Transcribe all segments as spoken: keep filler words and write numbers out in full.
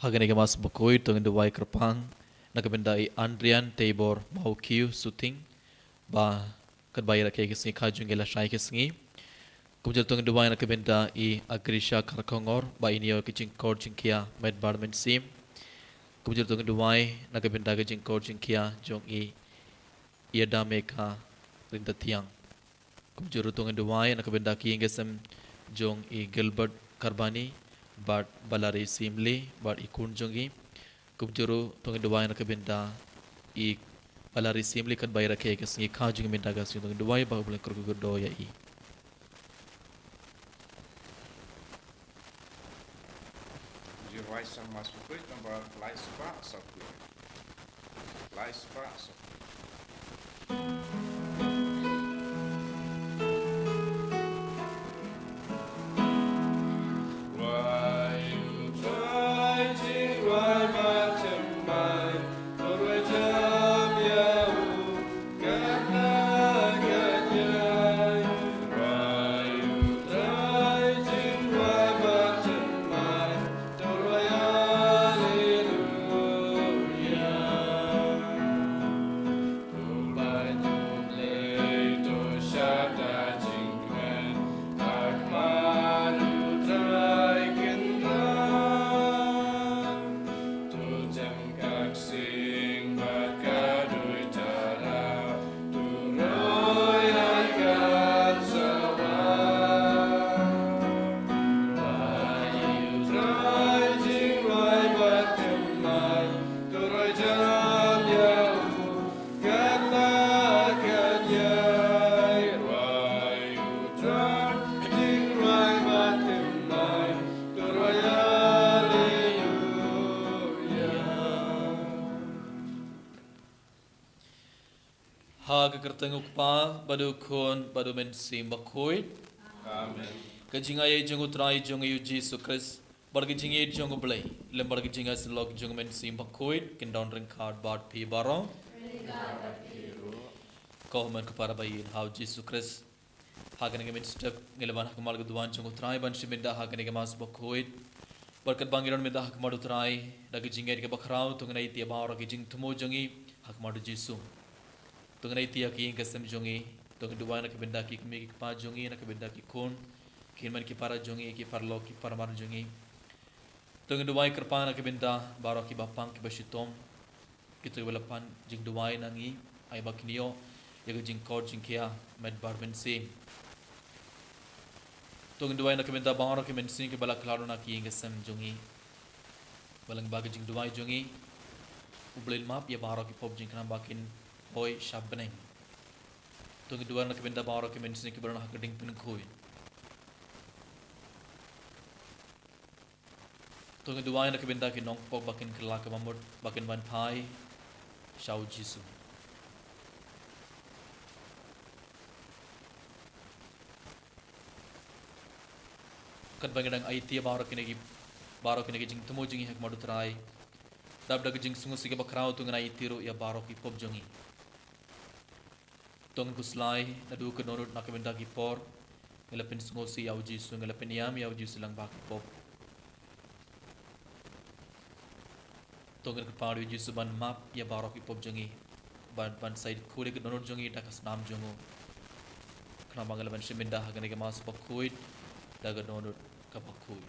Ha kane ka Mass bakhuid to ngin duwai kyrpang na ka bynta i Andrian Teibor Mawkiew Suting, ba katba i rakhe ki sngi kha jong i lashai ki sngi. Kumjuh to ngin duwai na ka bynta i Agrisha Kharkongor, ba i ñiew ki jingkor jingkhiah met bad mynsiem. Kumjuh to ngin duwai na ka bynta ki jingkor jingkhiah jong i Iadameka Ryntathiang. Kumjuh ruh to ngin duwai na ka bynta ki ïing ki sem jong i Gilbert Karbani bad Balari Simli bad i khun jong i. Kumjuh ruh to ngin duwai na ka bynta i Balari Simli katba i rakhe ki sngi kha jong i mynta ka sngi, to ngin duwai ba U Blei un kyrkhu kyrdoh ïa i. Jingïaroh Mass bakhuid nombar lai spah saw phew. Lai spah saw phew. Ha ka kyrteng u Kpa bad u Khun bad u Mynsiem Bakhuid. Amen. Ka jingaiei jong u Trai jong ngi u Jisu Khrist bad ka jingïeit jong u Blei lem bad ka jingïasyllok jong u Mynsiem Bakhuid kin don ryngkat bad phi baroh. Ko hynmen ko para ba ïeit ha u Jisu Khrist, ha kane ka mynstep ngi la wan ha khmat ka duwan jong u Trai ban shim bynta ha kane ka Mass bakhuid. Bad katba ngi don mynta ha khmat u Trai da ka jingngeit kaba khraw, to ngin aiti ïa baroh ki jingthmu jong ngi ha khmat u Jisu. To ngin aiti ïa ki ïing ki sem jong ngi, to ngin duwai na ka bynta ki kmie ki kpa jong ngi, na ka bynta ki khun, ki hynmen ki para jong ngi, ki paralok ki parmar jong ngi. To ngin duwai kyrpang na ka bynta baroh kiba pang kiba shitom, kito kiba la pan jingduwai na ngi, ai ba kin ïoh ïa ka jingkor jingkhiah met bad mynsiem. To ngin duwai na ka bynta baroh ki mynsiem kiba la khlad na ki ïing ki sem jong ngi. Ba lyngba ka jingduwai jong ngi, U Blei un map ïa baroh ki pop jingkhnang ba kin hoi sha bneng. To ngin duwai na ka bynta baroh ki mynsiem kiba don ha ka diengpynkhuid. To ngin duwai na ka bynta ki nongpop ba kin kylla ka bamut ba kin wan phai sha u Jisu. Katba ngi dang aiti ïa baroh kine ki, baroh kine ki jingthmu jong ngi ha khmat u Trai, dap da ka jingsngewsih kaba khraw to ngin aiti ruh ïa baroh ki pop jong ngi. To ngin khuslai naduh ka dohnud na ka bynta ki por. Ngi la pynsngewsih ïa u Jisu, ngi la pynïam ïa u Jisu lyngba ki pop. To ngin kyrpad ïa u Jisu ban map ïa baroh ki pop jong ngi, ban, ban sa ïeit khuid ïa ka dohnud jong ngi da ka snam jong u. Khnang ba ngi lah ban shim bynta ha kane ka Mass bakhuid da ka dohnud kaba khuid.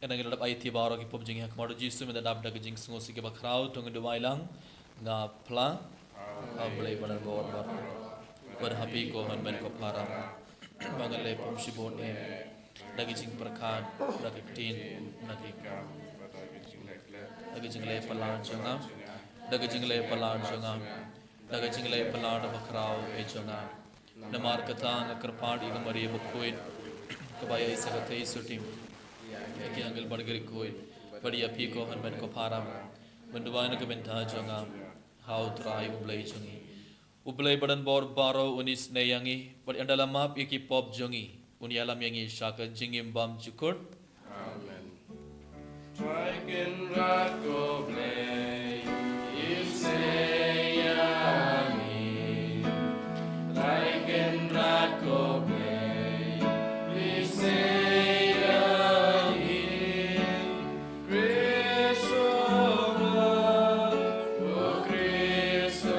Ynda ngi la dep aiti baroh ki pop jong ngi ha khmat u Jisu, mynta dap da ka jingsngewsih kaba khraw to ngin duwai lang. Nga phla ha U Blei ba don bor baroh, bad ha phi ko hynmen ko para, ba ngi la pop shibun eh, da ki jingpyrkhat, da ki ktien, da ki kam, da ki jingleh palat jong nga, da ki jingleh palat jong nga, da ki jingleh palat ba khraw eh jong nga. Namar kata nga kyrpad ïa ka Maria bakhuid, kaba ïa i sa ka thei sutim, ïa ki angel bad ki riewkhuid, bad ïa phi ko hynmen ko para, Mynduwai na ka bynta jong nga ha U Trai U Blei jong ngi. U Blei badonbor baroh un isynei ïa ngi bad un ïada map ïa ki pop jong ngi, un ïalam ïa ngi sha ka jingim bymjukut. Amen. Trai Kynrad ko Blei, isynei ïa ngi. Trai Kynrad ko Blei, isynei ïa ngi. Khrist u wan, ko Khrist u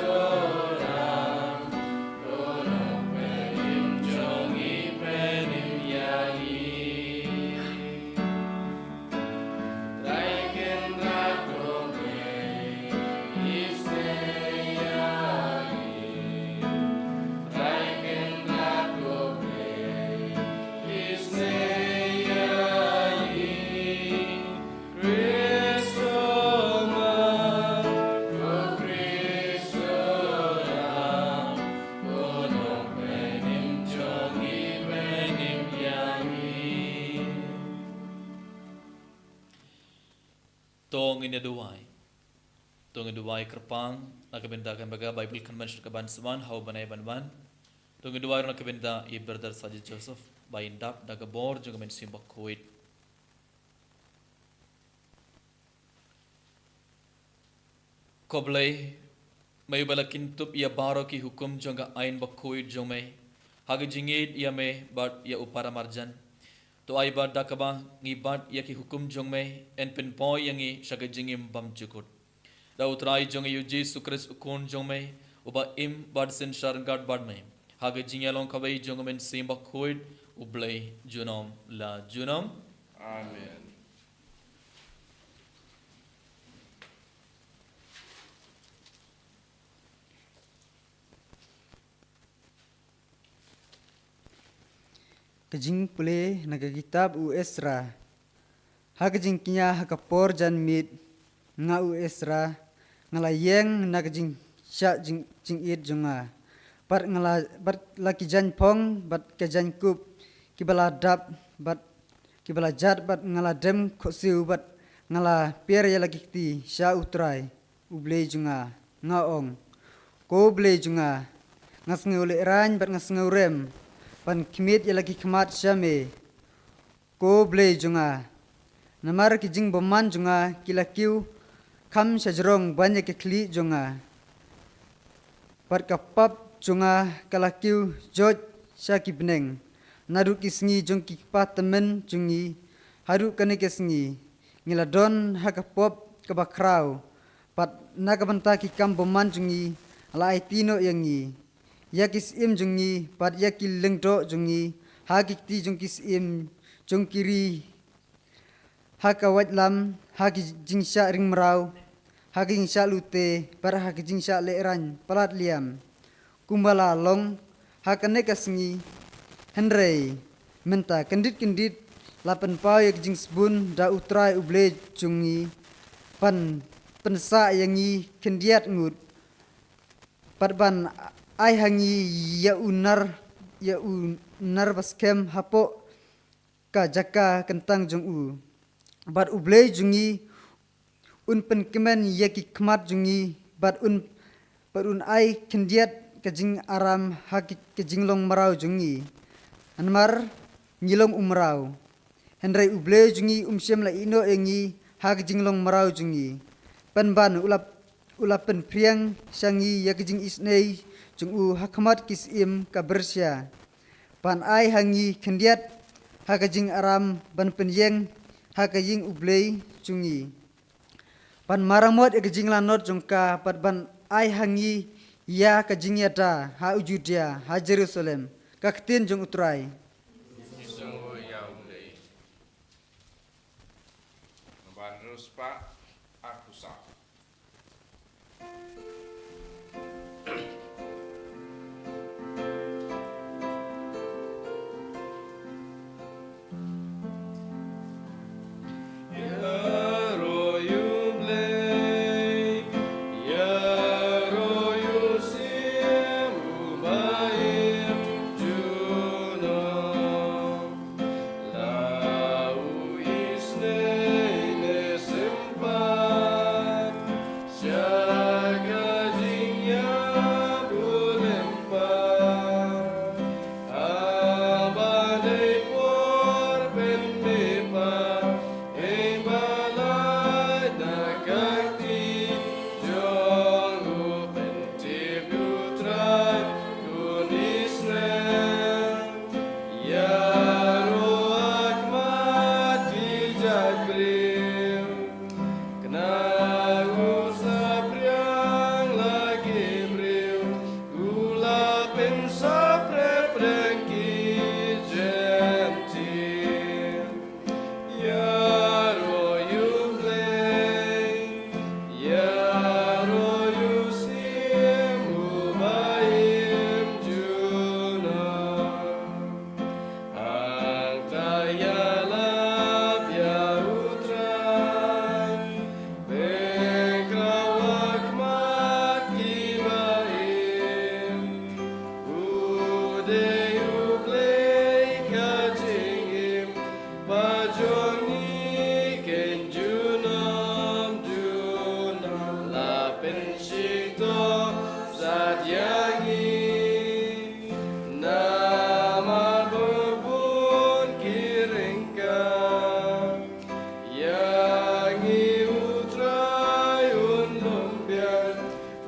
wan, ko Nongpynim jong ngi, pynim ïa ngi. Trai Kynrad ko Blei, isynei ïa ngi. Trai Kynrad ko Blei, isynei ïa ngi. Khrist u wan, ko Khrist u wan, ko Nongpynim jong ngi, pynim ïa ngi. To ngin ïa duwai. To ngin duwai kyrpang na ka bynta kane ka Bible Convention kaban sdang ha u bnai ban wan. To ngin duwai ruh na ka bynta i Brother Sajid Joseph ba in dap da ka bor jong ka Mynsiem Bakhuid. Ko Blei, me uba la kyntup ïa baroh ki hukum jong ka aiñ bakhuid jong me ha ka jingïeit ïa me bad ïa u para marjan. To ai ba da kaba ngi bat ïa ki hukum jong me, yn pynpoi ïa ngi sha ka jingim bymjukut. Da U Trai jong ngi U Jisu Khrist U Khun jong me, uba im bad synshar ryngkat bad me ha ka jingïalong kawei jong ka Mynsiem Bakhuid, U Blei junom la junom. Amen. Ka jingpule na ka kitab u Esra. Ha ka jingkñia ha ka por janmiet, nga u Esra, nga la ïeng na ka jingshah jing, jingit jong nga. Bad nga la, bad la ki jaiñ phong, bad ki jaiñ kup, kiba la dap, bad kiba la jat, bad nga la dem khohsiew, bad nga la pier ïa la ki kti sha U Trai, U Blei jong nga, nga ong, Ko Blei jong nga, nga sngewlehraiñ bad nga sngewrem ban khmied ïa la ki khmat sha me. Ko Blei jong nga, namar ki jingbymman jong nga ki la kiew kham shajrong ban ïa ka khlieh jong nga, bad ka pap jong nga ka la kiew joit sha ki bneng. Naduh ki sngi jong ki kpa tymmen jong ngi haduh kane ka sngi, ngi la don ha ka pop kaba khraw, bad na ka bynta ki kam bymman jong ngi, la aiti noh ïa ngi, ïa ki syiem jong ngi bad ïa ki lyngdoh jong ngi ha ki kti jong ki syiem jong ki ri, ha ka waitlam, ha ki jingshah ring mraw, ha ki jingshah lute, bad ha ki jingshah lehraiñ palat liam, kumba la long ha kane ka sngi. Hynrei mynta kyndit kyndit la pynpaw ïa ka jingsbun da U Trai U Blei jong ngi, ban pynsah ïa ngi khyndiat ngut, bad ban ai ha ngi ïa u nar, ïa u nar ba skhem hapoh ka jaka kyntang jong u. Bad U Blei jong ngi un pynkmen ïa ki khmat jong ngi, bad un, bad un ai khyndiat ka jingaram ha ki, ka jinglong mraw jong ngi. Namar ngi long u mraw. Hynrei U Blei jong ngi um shym la ïehnoh ïa ngi ha ka jinglong mraw jong ngi. Pynban u la, u la pynphriang sha ngi ïa ka jingisynei jong u ha khmat ki syiem ka byrshia, ban ai ha ngi khyndiat ha ka jingaram ban pynïeng ha ka ïing U Blei jong ngi, ban maramot ïa ka jinglanot jong ka, bad ban ai ha ngi ïa ka jingïada ha u Judia, ha Jerusalem. Ka ktien jong U Trai.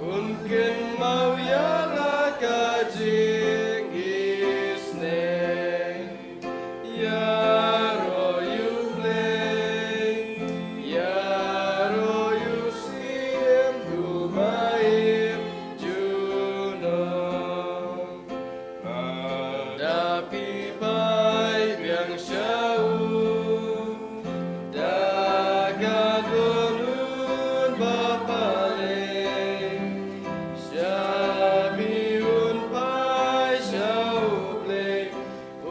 Un kynmaw ïa la ka jingisynei. Ïaroh ïa U Blei, ïaroh ïa u Syiem uba im junom. Lada phi bai biang sha u, da ka don un ba pynleit. Sha phi un phai sha U Blei,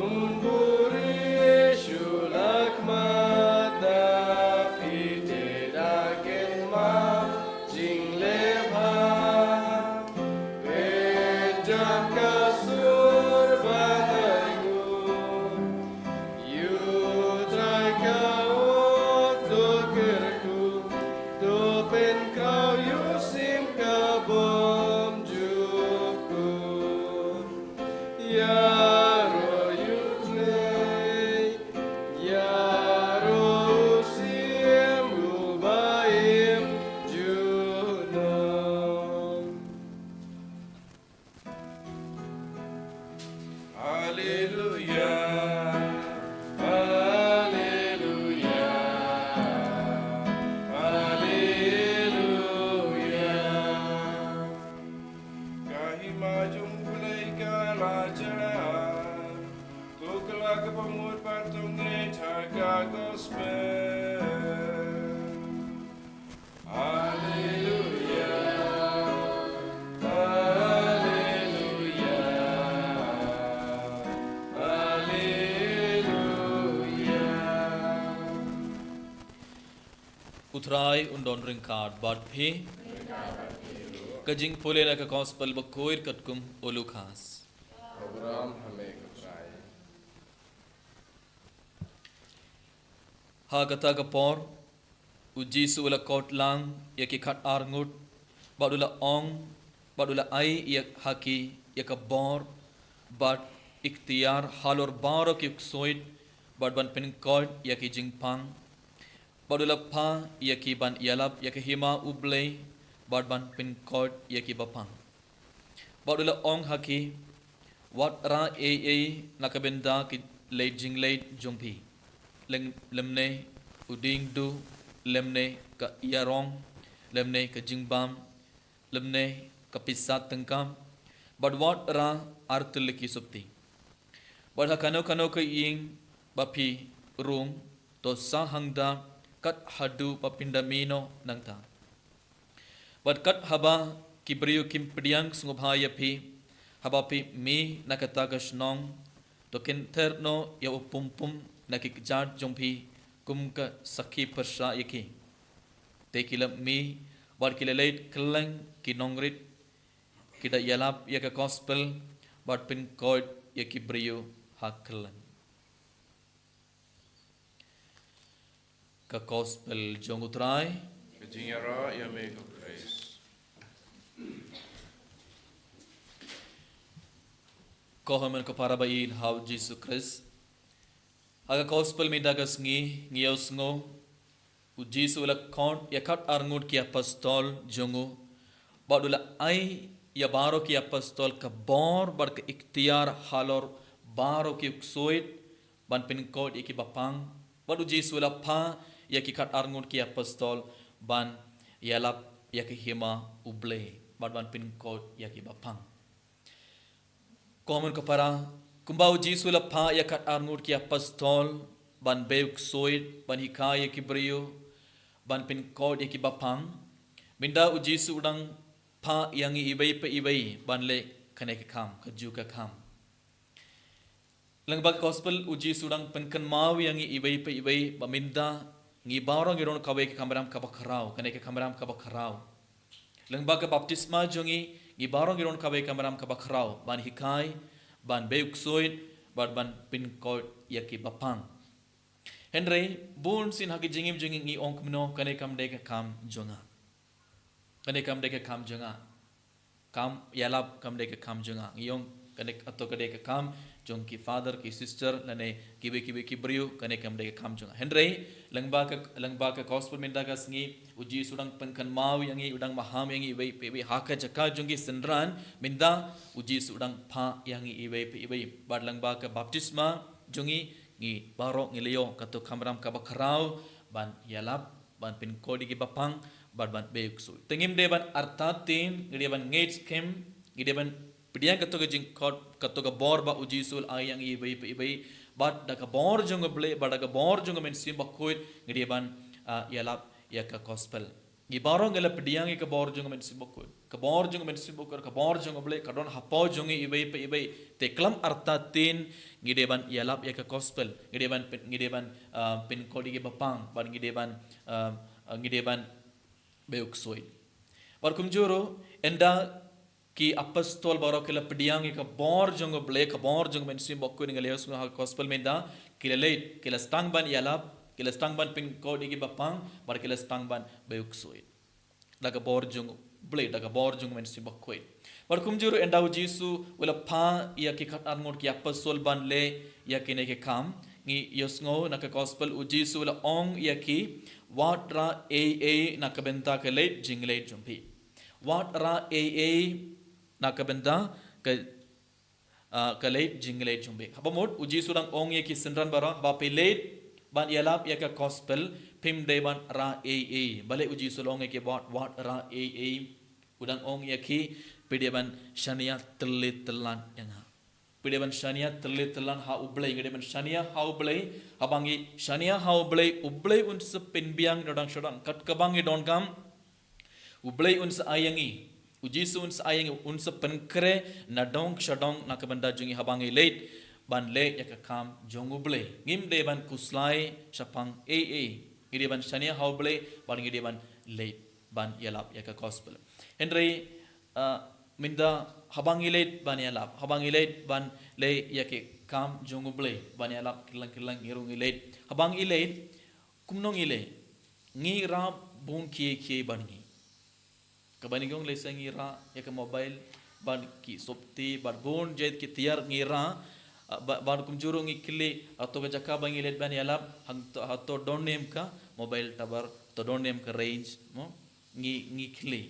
un buhrieh shuh la khmat na phi te. Da kynmaw jingleh bha, peit ïa ka sur ba ngi ïoh. Ïa U Trai ka ong, to kyrkhu, to pynkhraw ïa u syiem ka bym jukut. Ïaroh ïa U Blei, ïaroh ïa u Syiem uba im junom. Haleluia, haleluia, haleluia. Ka hima jong U Blei ka la jia. Ko kylla kaba mut bad to ngeit ha ka gospel. Haleluia, haleluia, haleluia. U Trai un don ryngkat bad phi. Ka jingpule na ka gospel bakhuid katkum u Lukas. Ka burom ha me ko Trai. Ha kata ka por, u Jisu u la khot lang ïa ki khatar ngut, bad u la ong, bad u la ai ïa ha ki ïa ka bor bad iktiar halor baroh ki ksuid, bad ban pynkoit ïa ki jingpang, bad u la phah ïa ki ban ïalap ïa ka hima U Blei, bad ban pynkoit ïa ki bapang. Bad u la ong ha ki, wat rah ei ei na ka bynta ki leit jingleit jong phi, lem, lymne u dieng duh, lymne ka ïarong, lymne ka jingbam, lymne ka pisa tyngka, bad wat rah artylli ki sopti. Bad ha kano kano ka ïing ba phi rung, to sah hangta kat haduh ba phin da mih noh nangta. Bad kat haba ki briew kim pdiang sngewbha ïa phi, haba phi mih na kata ka shnong, to kynther noh ïa u pum pum na ki kjat jong phi kum ka sakhi pyrshah ïa ki. Te ki la mih bad ki la leit kylleng ki nongrit, ki da ïalap ïa ka gospel bad pynkoit ïa ki briew ha kylleng. Ka gospel jong U Trai. Ka jingïaroh ïa me ko Khrist. Ko hynmen ko para ba ïeit ha U Jisu Khrist. Ha ka gospel mynta ka sngi ngi ïohsngew u Jisu u la khot ïa khatar ngut ki apostol jong u, bad u la ai ïa baroh ki apostol ka bor bad ka iktiar halor baroh ki ksuid ban pynkoit ïa ki bapang, bad u Jisu u la phah ïa ki khatar ngut ki apostol ban ïalap ïa ka hima U Blei bad ban pynkoit ïa ki bapang. Ko hynmen ko para, kumba u Jisu u la phah ïa khatar ngut ki apostol ban bei u ksuid, ban hikai ïa ki briew, ban pynkoit ïa ki bapang, mynta u Jisu u dang phah ïa ngi iwei pa iwei ban leh kane ka kam, kajuh ka kam. Lyngba ka gospel u Jisu u dang pynkynmaw ïa ngi iwei pa iwei ba mynta ngi baroh ngi don kawei ka kamram kaba khraw, kane ka kamram kaba khraw. Lyngba ka baptisma jong ngi, ngi baroh ngi don kawei ka kamram kaba khraw, ban hikai, ban bei u ksuid, bad ban pynkoit ïa ki bapang. Hynrei bunsien ha ka jingim jong ngi ngi ong kumno, kane kam dei ka kam jong nga. Kane kam dei ka kam jong nga. Kam ïalap kam dei ka kam jong nga. Ngi ong Kane ato ka dei ka kam jong ki father, ki sister, lane kiwei kiwei ki briew, kane kam dei ka kam jong nga. Hynrei lyngba ka, lyngba ka gospel mynta ka sngi, u Jisu u dang pynkynmaw ïa ngi, u dang maham ïa ngi iwei pa iwei ha ka jaka jong ki synran, mynta u Jisu u dang phah ïa ngi iwei pa iwei. Bad lyngba ka baptisma jong ngi, ngi baroh ngi la ïoh kato ka kamram kaba khraw ban ïalap, ban pynkhuid ïa ki bapang, bad ban beh u ksuid. Te ngim dei ban artatien, ngi dei ban ngeit skhem, ngi dei ban pdiang kato ka jingkhot, kato ka bor ba u Jisu u la ai ïa ngi iwei pa iwei, bad da ka bor jong U Blei, bad da ka bor jong U Mynsiem Bakhuid, ngi dei ban, ah, ïalap ïa ka gospel. Ngi baroh ngi la pdiang ïa ka bor jong U Mynsiem Bakhuid. Ka bor jong U Mynsiem Bakhuid, ka bor jong U Blei, ka don hapoh jong ngi iwei pa iwei. Te khlem artatien, ngi dei ban ïalap ïa ka gospel. Ngi dei ban, ngi dei ban, ah, pynkhuid ïa ki bapang, bad ngi dei ban, ah, ah, ngi dei ban beh u ksuid. Bad kumjuh ruh, ynda ki apostol baroh ki la pdiang ïa ka bor jong U Blei, ka bor jong U Mynsiem Bakhuid, ngi la ïohsngew ha ka gospel mynta, ki la leit, ki la sdang ban ïalap, ki la sdang ban pynkhuid ïa ki bapang, bad ki la sdang ban beh u ksuid. Da ka bor jong U Blei, da ka bor jong U Mynsiem Bakhuid. Bad kumjuh ruh ynda u Jisu u la phah ïa ki khatar ngut ki apostol ban leh ïa kine ki kam, ngi ïohsngew na ka gospel u Jisu u la ong ïa ki, wat rah ei ei na ka bynta ka leit jingleit jong phi. Wat rah ei ei na ka bynta ka, ah, ka leit jingleit jong phi. Haba mut u Jisu u dang ong ïa ki synran baroh, haba phi leit ban ïalap ïa ka gospel, phim dei ban rah ei ei. Balei u Jisu u la ong ïa ki wat, wat rah ei ei? U dang ong ïa ki, phi dei ban shaniah tylli tyllan ïa nga. Phi dei ban shaniah tylli tyllan ha U Blei, ngi dei ban shaniah ha U Blei. Haba ngi shaniah ha U Blei, U Blei un sa pynbiang nadong shadong. Kat kaba ngi donkam, U Blei un sa ai ïa ngi. U Jisu un sa ai ïa ngi, un sa pynkhreh nadong shadong na ka bynta jong ngi haba ngi leit ban leh ïa ka kam jong U Blei. Ngim dei ban khuslai shaphang ei ei. Ngi dei ban shaniah ha U Blei, bad ngi dei ban leit ban ïalap ïa ka gospel. Hynrei, ah, mynta haba ngi leit ban ïalap, haba ngi leit ban leh ïa ki kam jong U Blei, ban ïalap kyllang kyllang ngi ruh ngi leit. Haba ngi leit, kumno ngi leh? Ngi rah bun kiei kiei bad ngi. Kaba nyngkong lehse ngi rah ïa ka mobile, bad ki sopti, bad bun jait ki tiar ngi rah, ah, ba-, bad kumjuh ruh ngi kylli, hato ka jaka ba ngi leit ban ïalap, hangto, hato don ne em ka mobile tower, hato don ne em ka range, mo? Ngi, ngi kylli.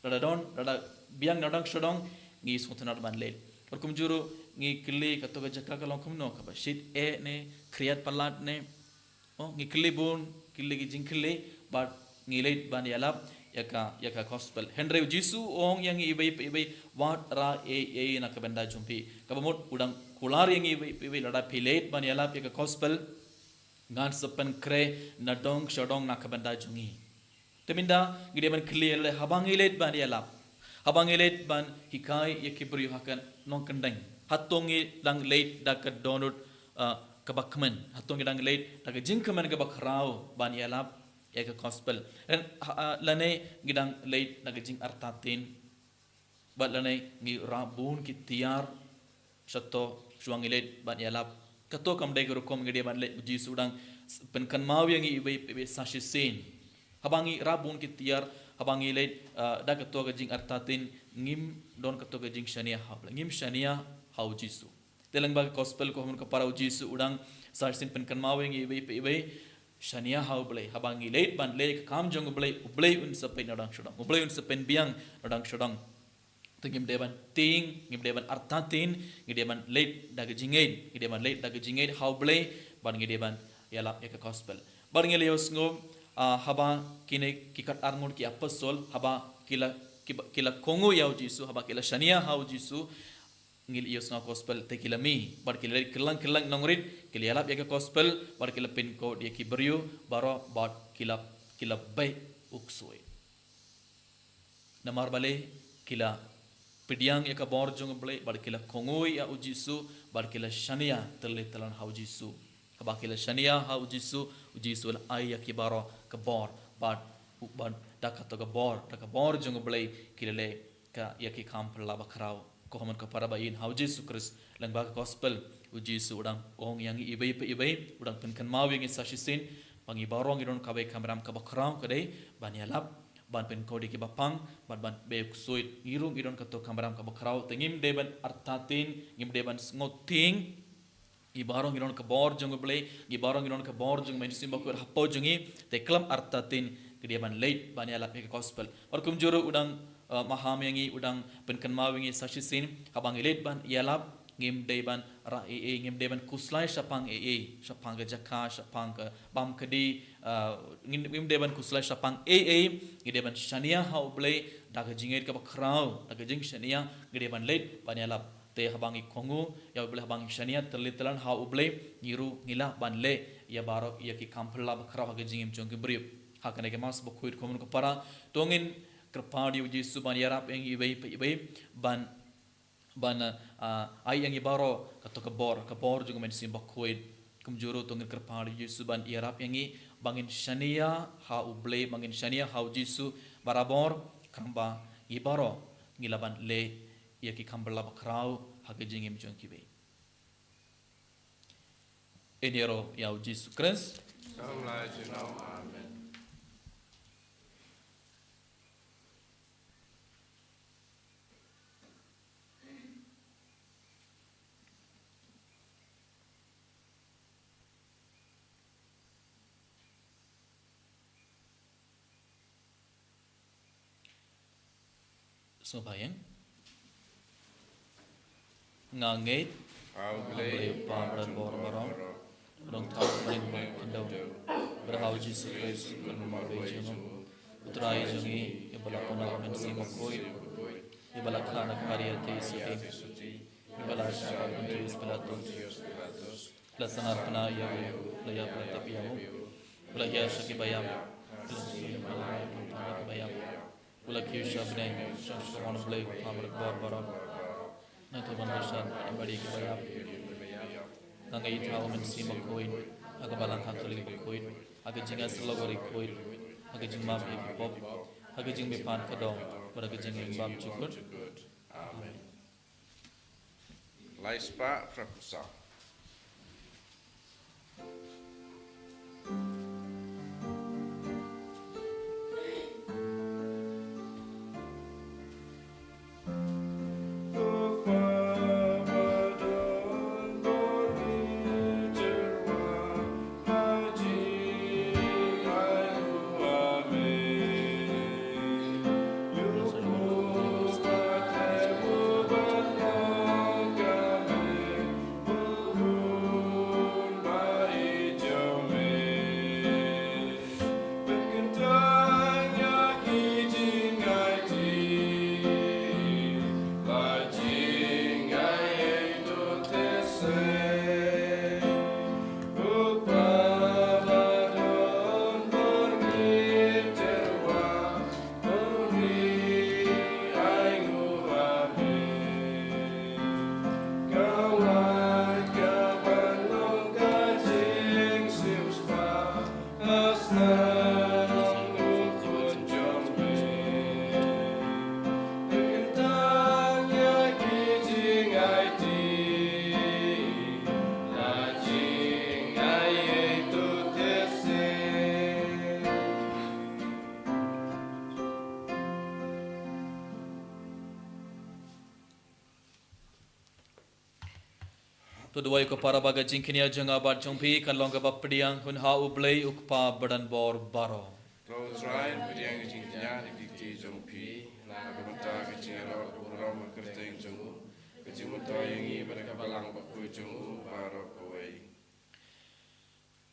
Lada don, lada biang nadong shadong, ngi sngewtynnat ban leit. Bad kumjuh ruh ngi kylli, kato ka jaka ka long kumno, kaba shit eh ne, khriat palat ne, oh, ngi kylli bun, kylli ki jingkylli, bad ngi leit ban ïalap ïa ka, ïa ka gospel. Hynrei u Jisu u ong ïa ngi iwei pa iwei, wat rah ei ei na ka bynta jong phi. Kaba mut u dang kular ïa ngi iwei pa iwei, lada phi leit ban ïalap ïa ka gospel, ngan sa pynkhreh nadong shadong na ka bynta jong ngi. Te mynta ngi dei ban kylli ïa lade, haba ngi leit ban ïalap, haba ngi leit ban hikai ïa ki briew ha ka nongkyndeng, hato ngi dang leit da ka dohnud, ah, kaba kmen? Hato ngi dang leit da ka jingkmen kaba khraw ban ïalap ïa ka gospel? Lane, ha, ah, lane ngi dang leit da ka jingartatien? Bad lane ngi rah bun ki tiar shato shuwa ngi leit ban ïalap? Kato kam dei ka rukom ngi dei ban leit, u Jisu u dang s-, pynkynmaw ïa ngi iwei pa iwei sa shisien. Haba ngi rah bun ki tiar, haba ngi leit, ah, da kato ka jingartatien, ngim don kato ka jingshaniah ha U Blei, ngim shaniah ha u Jisu. Te lyngba ka gospel, ko hynmen ko para, u Jisu u dang sa shisien pynkynmaw ïa ngi iwei pa iwei, shaniah ha U Blei. Haba ngi leit ban leh ka kam jong U Blei, U Blei un sa peit nadong shadong, U Blei un sa pynbiang nadong shadong. Te ngim dei ban tieng, ngim dei ban artatien, ngi dei ban leit da ka jingngeit, ngi dei ban leit da ka jingngeit ha U Blei, bad ngi dei ban ïalap ïa ka gospel. Bad ngi la ïohsngew, ah, haba kine ki khatar ngut ki apostol, haba ki la, ki ba, ki la kohnguh ïa u Jisu, haba ki la shaniah ha u Jisu, ngi la ïohsngew gospel, te ki la mih, bad ki la leit kyllang kyllang nongrit, ki la ïalap ïa ka gospel, bad ki la pynkhuid ïa ki briew baroh, bad ki la, ki la beh u ksuid. Namar balei? Ki la pdiang ïa ka bor jong U Blei, bad ki la kohnguh ïa u Jisu, bad ki la shaniah tylli tyllan ha u Jisu. Haba ki la shaniah ha u Jisu, u Jisu u la ai ïa ki baroh ka bor, bad u, bad da kato ka bor, da ka bor jong U Blei ki la leh ka, ïa ki kam phylla ba khraw. Ko hynmen ko para ba ïeit ha u Jisu Khrist, lyngba ka gospel, u Jisu u dang ong ïa ngi iwei pa iwei, u dang pynkynmaw ïa ngi sa shisien, ba ngi baroh ngi don kawei ka kamram kaba khraw, ka dei ban ïalap, ban pynkhuid ïa kiba pang, bad ban beh ksuid. Ngi ruh ngi don kato ka kamram kaba khraw, te ngim dei ban artatien, ngim dei ban sngewtieng. Ngi baroh ngi don ka bor jong U Blei, ngi baroh ngi don ka bor jong U Mynsiem Bakhuid hapoh jong ngi, te khlem artatien ngi dei ban leit ban ïalap ïa ka gospel. Bad kumjuh ruh u dang, eh, maham ïa ngi, u dang pynkynmaw ïa ngi sa shisien, haba ngi leit ban ïalap, ngim dei ban rah ei ei, ngim dei ban khuslai shaphang ei ei, shaphang ka jaka, shaphang ka bam ka dih, eh, ngim, ngim dei ban khuslai shaphang ei ei, ngi dei ban shaniah ha U Blei, da ka jingngeit kaba khraw, da ka jingshaniah, ngi dei ban leit ban ïalap. Te haba ngi kohnguh ïa U Blei, haba ngi shaniah tylli tyllan ha U Blei, ngi ruh ngi lah ban leh ïa baroh ïa ki kam phylla ba khraw ha ka jingim jong ki briew. Ha kane ka Mass bakhuid, ko mon ko para, to ngin kyrpad ïa U Jisu ban ïarap ïa ngi iwei pa iwei, ban, ban, ah, ai ïa ngi baroh kato ka bor, ka bor jong U Mynsiem Bakhuid. Kumjuh ruh to ngin kyrpad ïa U Jisu ban ïarap ïa ngi, ba ngin shaniah ha U Blei, ba ngin shaniah ha U Jisu barabor, khnang ba ngi baroh ngi lah ban leh ïa ki kam phylla ba khraw ha ka jingim jong kiwei. Ngin ïaroh ïa U Jisu Khrist. Amen. Sngewbha ïa nga ngeit ha U Blei, U Kpa badonbor baroh, Nongthaw bad Ringbaw khyndew, bad ha U Jisu Khrist, U Nongpynbeit jong ngi, U Trai jong ngi, uba la pynlong ha U Mynsiem Bakhuid, uba la kha na ka Maria theisotti, uba la shah ha u Pontius Pilatus, la sngap kynnoh ïa u, la ïap la tip ïa u, u la hiar sha ki baïap, u la sah ïa u, u la leit ha ki baïap, u la kiew sha bneng, u shong sha ka wan U Blei U Kpa badonbor baroh. Nangta un wan bishar ïa ki baïap. Nga ngeit ha U Mynsiem Bakhuid, ha ka Balang Katholik bakhuid, ha ka jingïasyllok bakhuid, ha ka jingmap ïa ki pop, ha ka jingmihpat ka doh, bad ha ka jingim bymjukut. Amen. Lai spah phra phew saw. To duwai ko para ba ka jingkñia jong nga bad jong phi kan long kaba pdiang hun ha U Blei U Kpa badonbor baroh. To U Trai, pdiang ka jingkñia da ki kti jong phi, na ka bynta ka jingïaroh burom ha ka kyrteng jong u, ka jingmyntoi ïa ngi bad ka Balang bakhuid jong u baroh kawei.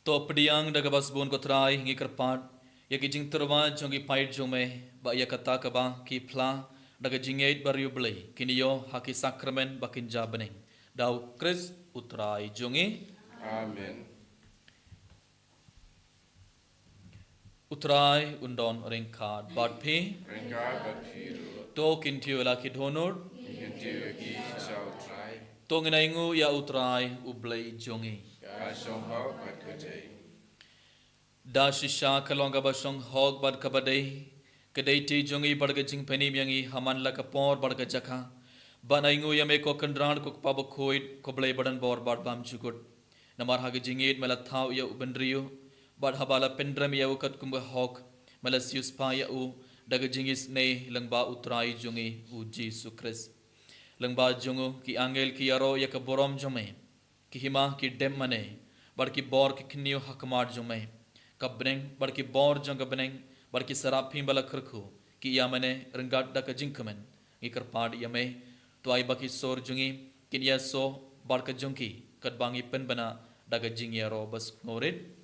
To pdiang da kaba sbun ko Trai, ngi kyrpad ïa ki jingtyrwa jong ki paid jong me, ba ïa kata kaba ki phla da ka jingngeit bariewblei, kin ïoh ha ki sakramen ba kin ja bneng. Da U Khrist U Trai jong ngi. Amen. U Trai un don ryngkat bad phi. Ryngkat bad phi ruh. To kyntiew ïa la ki dohnud. Kyntiew ïa ki sha U Trai. To ngin ainguh ïa U Trai U Blei jong ngi. Ka shong hok bad ka dei. Da shisha ka long kaba shong hok bad kaba dei, ka dei ti jong ngi bad ka jingpynim ïa ngi ha man la ka por bad ka jaka, ban ainguh ïa me ko Kynrad ko Kpa bakhuid, ko Blei badonbor bad bymjukut. Namar ha ka jingïeit me la thaw ïa u bynriew, bad haba la pynrem ïa u katkum ka hok, me la siewspah ïa u, da ka jingisynei lyngba U Trai jong ngi U Jisu Khrist. Lyngba jong u ki angel ki ïaroh ïa ka burom jong me, ki hima ki dem mane, bad ki bor ki khynñiew ha khmat jong me. Ka bneng bad ki bor jong ka bneng bad ki saraphim ba la kyrkhu ki ïa mane ryngkat da ka jingkmen. Ngi kyrpad ïa me, to ai ba ki sur jong ngi kin ïasoh bad ka jong ki, katba ngi pynbna da ka jingïaroh ba sngewrit.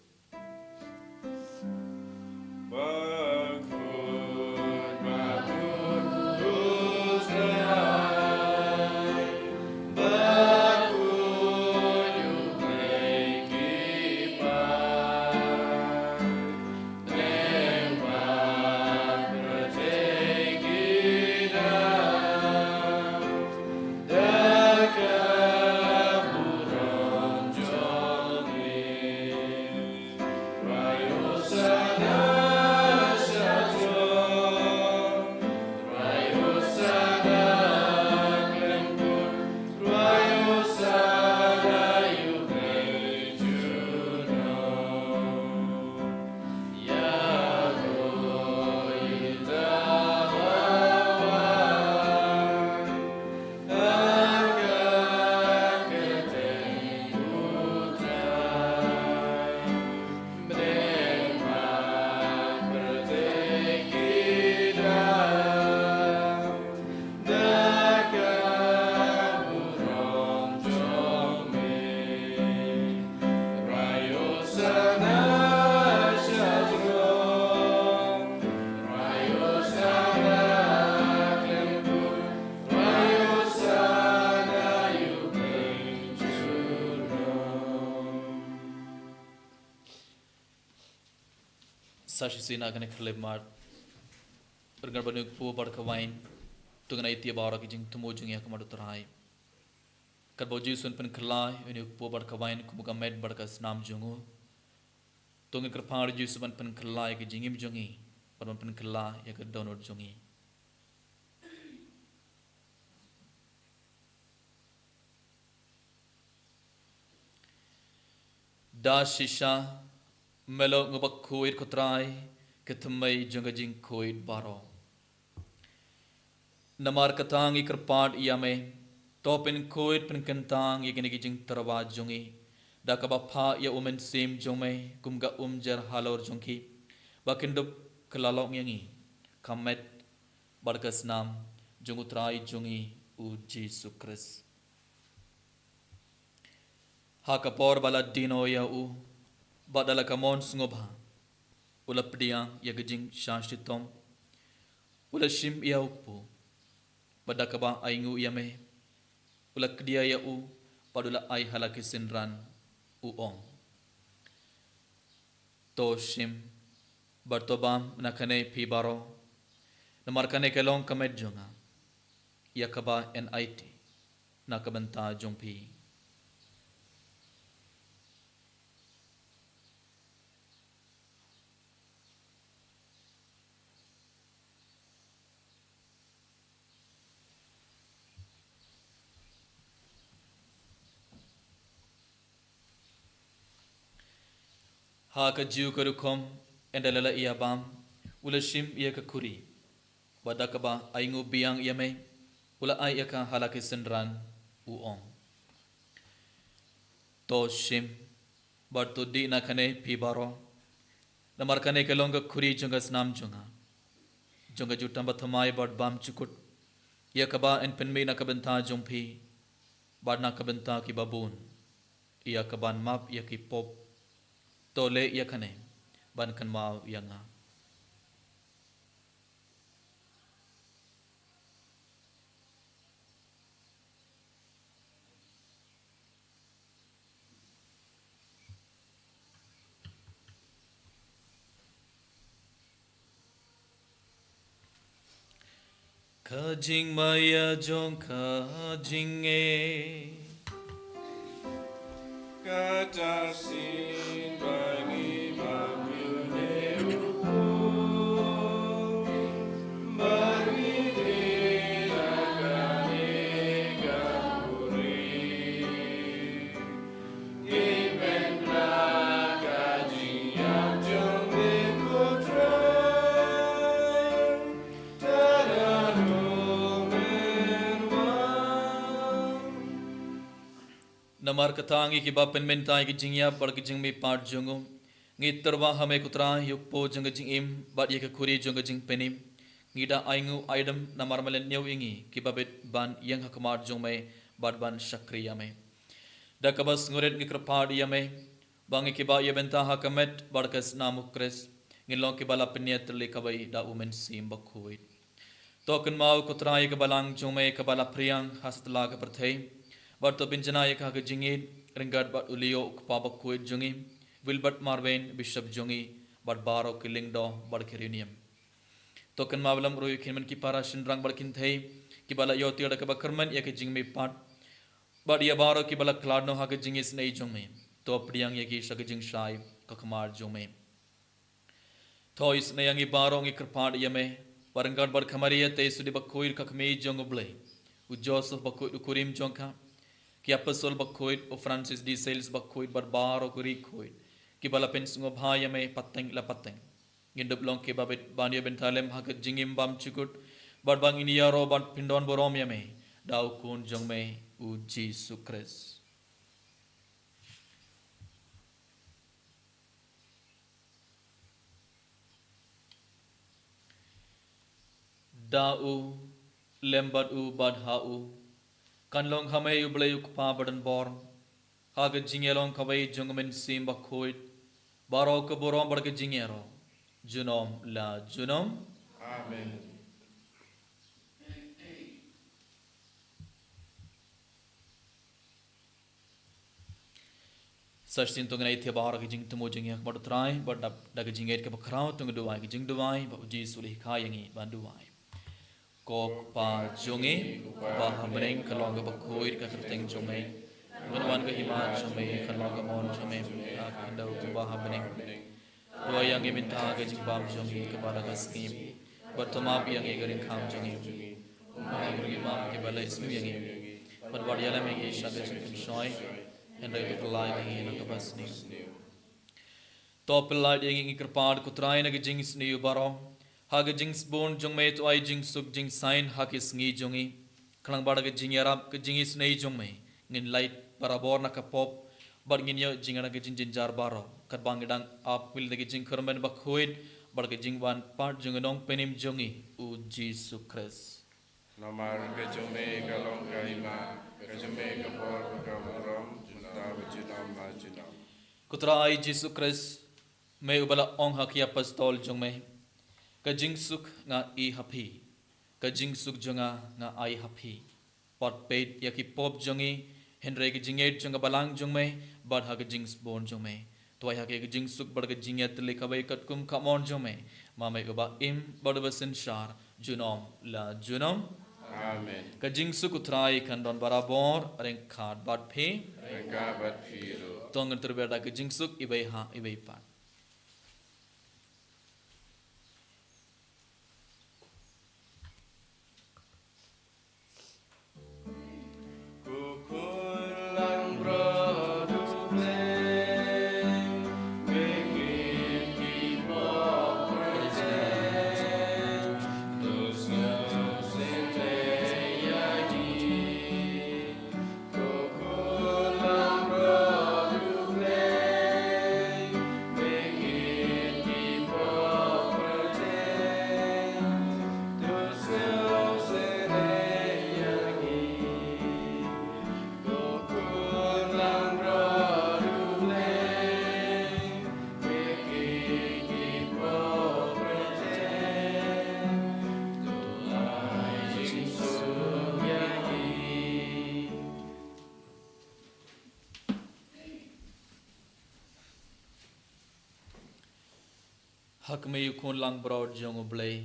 Sa shisien ha kane ka khyllipmat, ryngkat bad une u kpu bad ka wain, to ngin ïa ïaid baroh ki jingthmu jong ngi ha khmat U Trai. Katba U Jisu un pynkylla ïa une u kpu bad ka wain kum ka met bad ka snam jong u, to ngin kyrpad ïa U Jisu ban pynkylla ïa ka jingim jong ngi bad ban pynkylla ïa ka dohnud jong ngi. Da shisha me long uba khuid, ko Trai, ka thymmei jong ka jingkhuid baroh. Namar kata ngi kyrpad ïa me, to pynkhuid pynkyntang ïa kine ki jingtyrwa jong ngi, da kaba phah ïa U Mynsiem jong me kum ka umjer halor jong ki, ba kin dup kylla lok ïa ngi ka met bad ka snam jong U Trai jong ngi U Jisu Khrist. Ha ka por ba la die noh ïa u, bad da la ka mon sngewbha, u la pdiang ïa ka jingshah shitom, u la shim ïa u kpu, bad da kaba ainguh ïa me, u la kdia ïa u, bad u la ai ha la ki synran, u ong: To shim bad to bam na kane phi baroh, namar kane ka long ka met jong nga, ïa kaba yn aiti na ka bynta jong phi. Ha kajuh ka rukom, ynda la ïa bam, u la shim ïa ka khuri, bad da kaba ainguh biang ïa me, u la ai ïa ka ha la ki synran, u ong: To shim bad to dih na kane phi baroh, namar kane ka long ka khuri jong ka snam jong nga, jong ka jutang bathymmai bad bymjukut, ïa kaba yn pynmih na ka bynta jong phi bad na ka bynta kiba bun, ïa kaban map ïa ki pop. To leh ïa kane ban kynmaw ïa nga. Ka jingmaïa jong ka jingngeit. Kata shisien ba ngi bam ïa une u kpu, ba ngi dih na kane ka khuri, ngi pynbna ka jingïap jong me, ko Trai. Namar kata ngi kiba pynmynta ïa ka jingïap bad ka jingmihpat jong u, ngi tyrwa ha me ko Trai ïa u kpoh jong ka jingim bad ïa ka khuri jong ka jingpynim. Ngi da ainguh aidem namar me la ñiew ïa ngi kiba bit ban ïeng ha khmat jong me bad ban shakri ïa me. Da kaba sngewrit ngi kyrpad ïa me ba ngi kiba ïa bynta ha ka met bad ka snam u Khrist, ngin long kiba la pynïatylli kawei da u Mynsiem Bakhuid. To kynmaw ko Trai ïa ka balang jong me kaba la phriang ha satlak ka pyrthei, bad to pynjanai ïa ka ha ka jingïeit ryngkat bad u Leo u kpa bakhuid jong ngi, Wilbert Marvin bishop jong ngi, bad baroh ki lyngdoh bad ki riewniam. To kynmaw lem ruh ïa ki hynmen ki para shynrang bad kynthei kiba la ïoh tiar da kaba kyrmen ïa ka jingmihpat, bad ïa baroh kiba la khlad noh ha ka jingisynei jong me. To pdiang ïa ki sha ka jingshai ka khmat jong me. To isynei ïa ngi baroh, ngi kyrpad ïa me ba ryngkat bad ka Maria Theisotti bakhuid ka kmie jong u Blei, u Joseph bakhuid u kurim jong ka, ki apostol bakhuid, u Francis de Sales bakhuid bad baroh ki riewkhuid kiba la pynsngewbha ïa me pateng la pateng, ngin dup long kiba bit ban ïa bynta lem ha ka jingim bymjukut, bad ba ngin ïaroh bad pyndonburom ïa me da u Khun jong me u Jisu Khrist. Da u, lem bad u, bad ha u, kan long ha me u Blei u Kpa badonbor, ha ka jingïalong kawei jong u Mynsiem Bakhuid, baroh ka burom bad ka jingïaroh junom la junom. Amen. Sa shisien to ngin ïa ïathie baroh ha ka jingthmu jong ngi ha khmat u Trai, bad da, da ka jingïeit kaba khraw to ngin duwai ka jingduwai ba u Jisu u la hikai ïa ngi ban duwai. Ko Kpa jong ngi uba ha bneng, ka long kaba khuid ka kyrteng jong me. Ngan wan ka hima jong me, kan long ka mon jong me ha ka khyndew kumba ha bneng. To ai ïa ngi mynta ka jingbam jong ngi kaba la ka sngi, bad to map ïa ngi ka ringkham jong ngi, kumba ngi map ïa kiba la isynei ïa ngi. Bad wat ïalam ïa ngi sha ka jingpynshoi, hynrei to pyllait ïa ngi na kaba sniew. To pyllait ïa ngi, ngi kyrpad ko Trai, na ka jingsniew baroh. Ha ka jingsbun jong me to ai jingsuk jingsaiñ ha ki sngi jong ngi. Khnang ba da ka jingïarap ka jingisynei jong me, ngin lait barabor na ka pop, bad ngin ïoh jingïarap ka jingjynjar baroh, katba ngi dang ap pyrshah da ka jingkyrmen bakhuid bad ka jingwan pat jong u Nongpynim jong ngi u Jisu Khrist. Namar ka jong me ka long ka hima, ka jong me ka bor bad ka burom, mynta bad junom la junom. Ko Trai Jisu Khrist, me uba la ong ha ki apostol jong me, ka jingsuk nga ai ha phi, ka jingsuk jong nga nga ai ha phi. Wat peit ïa ki pop jong ngi, hynrei ka jingïeit jong ka balang jong me, bad ha ka jingsbun jong me to ai ha ki ka jingsuk bad ka jingïatylli kaba katkum ka mon jong me, ma me uba im bad uba synshar junom la junom. Amen. Ka jingsuk u Trai kan don barabor ryngkat bad phi. Ryngkat bad phi ruh. To ngin tyrber da ka jingsuk iwei ha iwei pat. Ha kmie u Khun langbrot jong U Blei,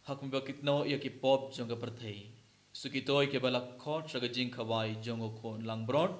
ha kmie ba kit noh ïa ki pop jong ka pyrthei. Suk ïa kito kiba la khot sha ka jingkhawai jong u Khun langbrot.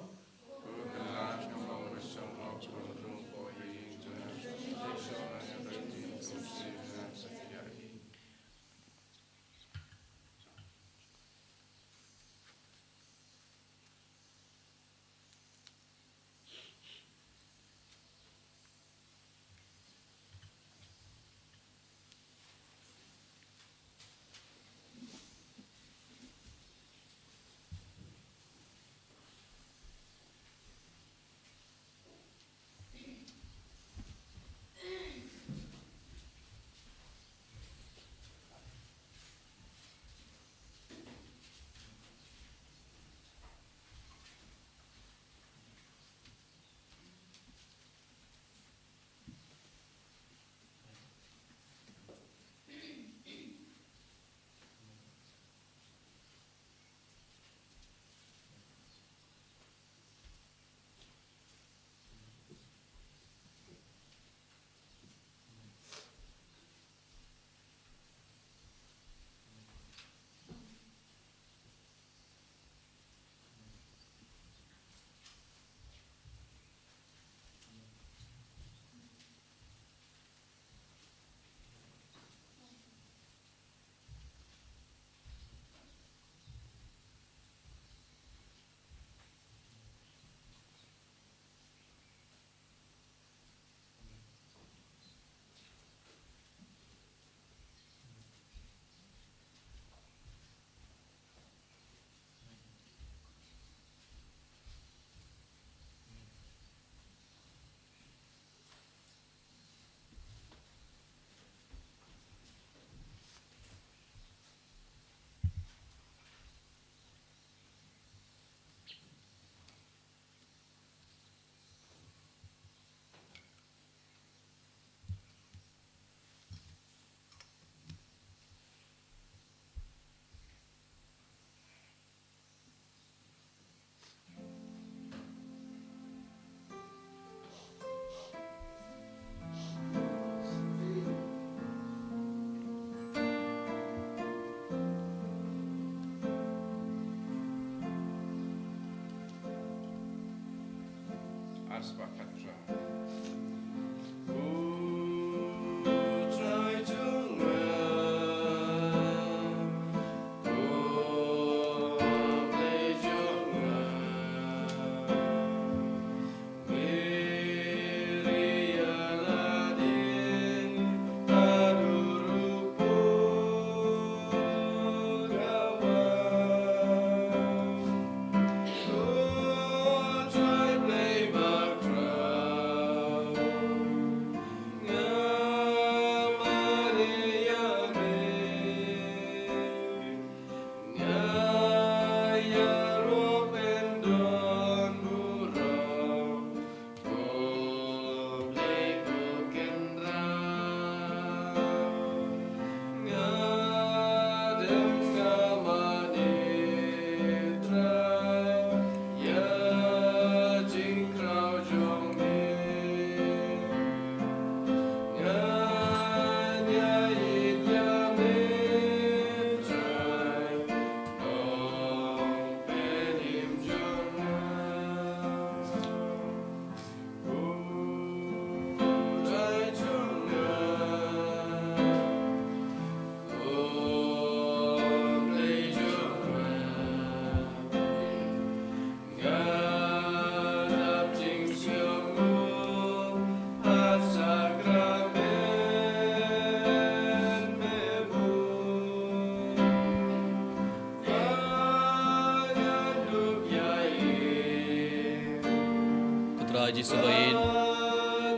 Ko Trai Jisu ba ïeit,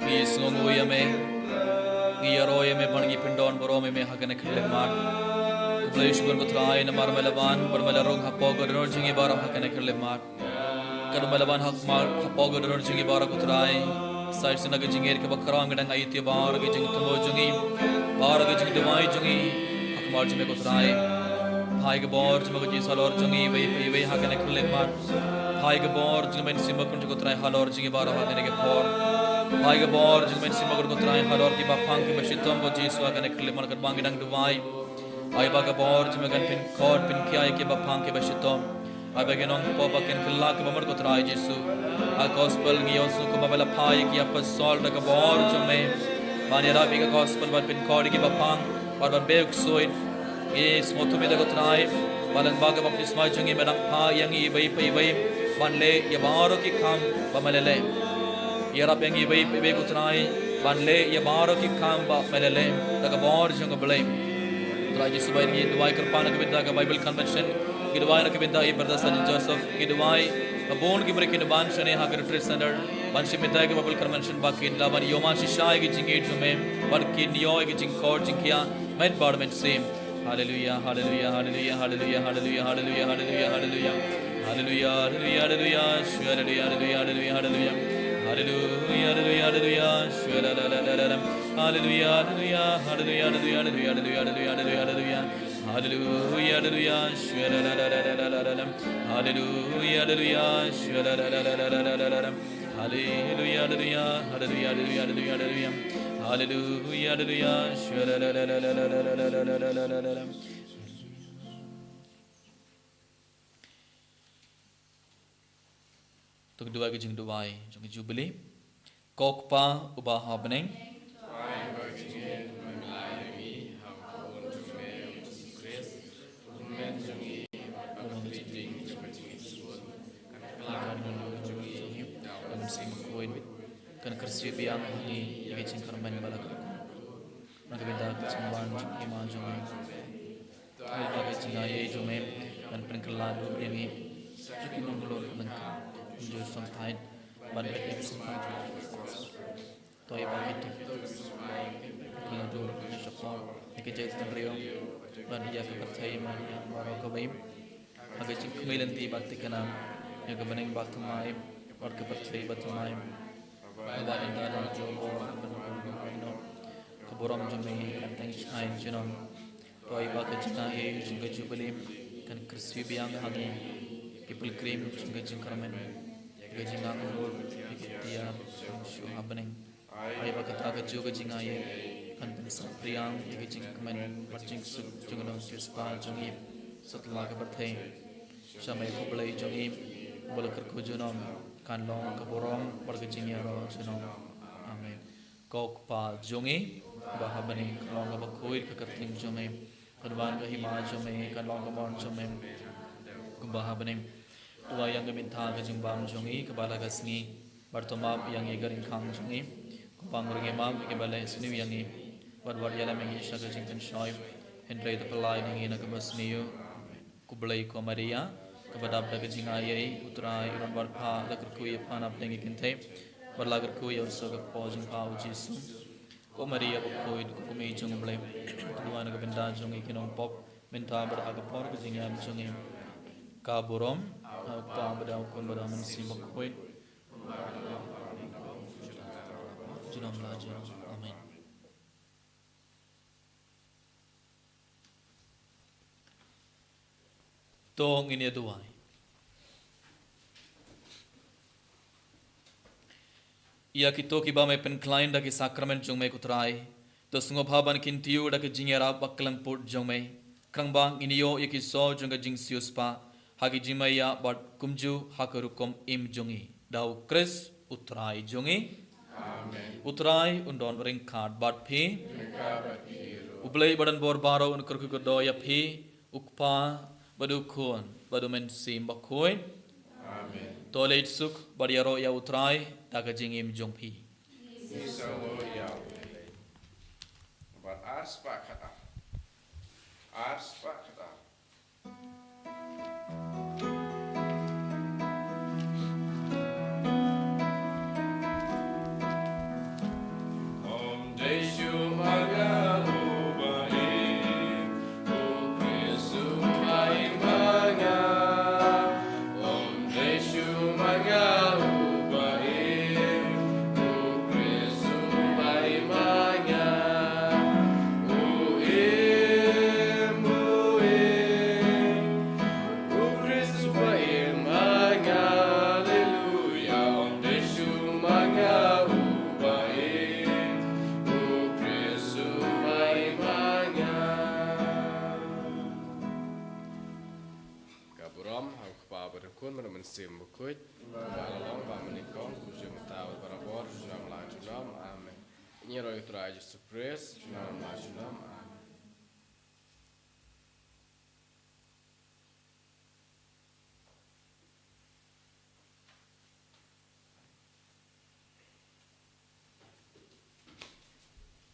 ngi sngewnguh ïa me, ngi ïaroh ïa me bad ngi pyndonburom ïa me ha kane ka khyllipmat. Khublei shibun ko Trai namar me la wan bad me la rung hapoh ka dohnud jong ngi baroh ha kane ka khyllipmat. Katba me la wan ha, hapoh ka dohnud jong ngi baroh ko Trai, sa shisien na ka jingngeit kaba khraw ngi dang aiti baroh ka jingthmu jong ngi, baroh ka jingduwai jong ngi ha khmat jong me ko Trai. Phai ka bor jong me ko Jisu halor jong ngi iwei pa iwei ha kane ka khyllipmat. Phai ka bor jong me Mynsiem Bakhuid ko Trai halor jong ngi baroh ha kane ka por. Phai ka bor jong me Mynsiem Bakhuid ko Trai halor ki baphang kiba shitom ko Jisu ha kane ka khyllipmat katba ngi dang duwai. Ai ba ka bor jong me kan pynkhot pynkhia ïa ki baphang kiba shitom. Ai ba ki nongpop ba kin kylla ka bamut ko Trai Jisu. Ha gospel ngi ïohsngew kumba me la phai ïa ki apostol da ka bor jong me ban ïarap ïa ka gospel ban pynkhot ïa ki baphang bad ban beh u ksuid. Ngi sngewthuh mynta ko Trai ba lyngba ka baptisma jong ngi me dang phah ïa ngi iwei pa iwei ban leh ïa baroh ki kam ba me la leh. Ïarap ïa ngi iwei pa iwei ko Trai ban leh ïa baroh ki kam ba me la leh da ka bor jong U Blei. Trai Jisu ba ngi duwai kyrpad na ka bynta ka Bible Convention, ngi duwai na ka bynta i Brother Sergeant Joseph, ngi duwai ba bun ki briew kin wan shane ha ka Retreat Center ban shim bynta ka Bible Convention ba kin lah ban ïoh man shisha ïa ka jingïeit jong me bad kin ïoh ïa ka jingkor jingkhiah met bad mynsiem. Haleluya, haleluya, haleluya, haleluya. Haleluya, haleluya, haleluya, haleluya. Haleluya, haleluya, haleluya, haleluya, haleluya, haleluya. Haleluya, haleluya, haleluya, haleluya, haleluya, haleluya. Haleluya, haleluya, haleluya, haleluya, haleluya, haleluya, haleluya, haleluya. Haleluya, haleluya, haleluya, haleluya, haleluya. Haleluya, haleluya, shwa la la la la la la la la la. Haleluya, haleluya, haleluya, haleluya, haleluya, haleluya. Haleluya, haleluya, shwa la la la la la la la la la la la la la. To duwai ka jingduwai jong ka Jubilee. Ko Kpa uba ha bneng. Kan kyrsiew biang ha ngi ïa ka jingkyrmen ba la kyrkhu. Na ka bynta ka jingwan jong i ma jong ngi. Ai ba ka jingaiei jong me kan pynkylla dur ïa ngi. Jong ki nonglut lyngkha jong sngewthuh ban pynkylla dur ïa ka jaitbynriew bad ïa ka pyrthei man ïa baroh kawei. Ha ka jingkhmih lynti ba thikna ïa ka bneng ba thymmai bad ka pyrthei ba thymmai. Kaba ynda la jong ka burom jong me kan teng shai junom. To ai ba ka jingaiei jong ka Jubilee kan kyrsiew biang ha ngi ki pilgrim jong ka jingkyrmen, ka jingangnud ïa ka tiar shuh ha bneng. Ai ba kata ka jong ka jingaiei kan pynsaphriang ïa ka jingkmen bad jingsuk jong ka nongsiewspah jong ngi satlak ka pyrthei. Sha me ko Blei jong ngi ba la kyrkhu junom. kan long ka burom bad ka jingïaroh junom. Amen. Ko Kpa jong ngi ba ha bneng, kan long kaba khuid ka kyrteng jong me. Kan wan ka hima jong me, kan long ka mon jong me kumba ha bneng. Ai ïa ngi mynta ka jingbam jong ngi kaba la ka sngi. Bad to map ïa ngi ka ryngkang jong ngi kumba ngi ruh ngi map ïa kiba leh sniew ïa ngi. Bad wat ïalam ïa ngi sha ka jingpynshoi, hynrei to pyllait ïa ngi na kaba sniew. Khublei ko Maria, kaba dap da ka jingaiei, U Trai u don bad pha. La kyrkhu ïa pha na pdeng ki kynthei, bad la kyrkhu ïa u seh ka kpoh jong pha, U Jisu. Ko Maria bakhuid, ko Kmie jong U Blei, to duwai na ka bynta jong ngi ki nongpop, mynta bad ha ka por ka jingïap jong ngi. Ka burom ha U Kpa bad ha U Khun bad ha U Mynsiem Bakhuid. Junom la junom. Amen. To ngin ïa duwai. Ïa kito kiba me pynkhlaiñ da ki sakramen jong me ko Trai, to sngewbha ban kyntiew da ka jingïarap ba kyllangput jong me. Khnang ba ngin ïoh ïa ki soh jong ka jingsiewspah ha ki jingmaïa bad kumjuh ha ka rukom im jong ngi. Da U Khrist U Trai jong ngi. Amen. U Trai un don ryngkat bad phi. Ryngkat bad phi ruh. U Blei ba don bor baroh un kyrkhu kyrdoh ïa phi, U Kpa bad U Khun bad U Mynsiem Bakhuid. Amen. To leit suk bad ïaroh ïa U Trai da ka jingim jong phi. Ngi sngewbha ïa U Blei. Bad ar spah khatar. Ar spah khatar. U Khrist uba im, haleluya, ym dei shuh ma nga uba im. U Khrist uba im ma nga. Ka burom ha U Kpa bad U Khun bad U Mynsiem Bakhuid, uba la long, uba mynnyngkong, kumjuh mynta bad barabor, junom la junom. Amen. Ngi ïaroh ïa U Trai Jisu Khrist, junom la junom.